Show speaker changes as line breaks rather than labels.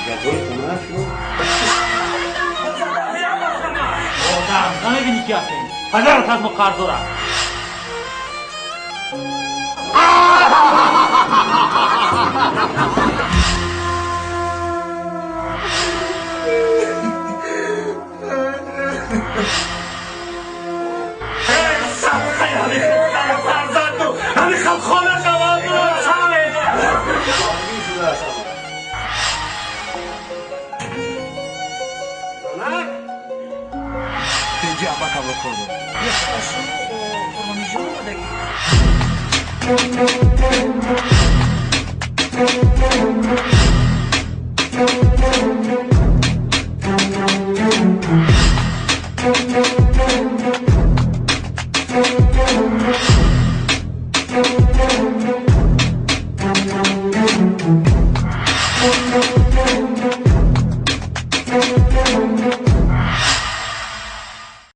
Гапҳои хона шуд.
Одам, намебинӣ ки ҳастем? Падарат аз мо қарз дорад.
Thank you.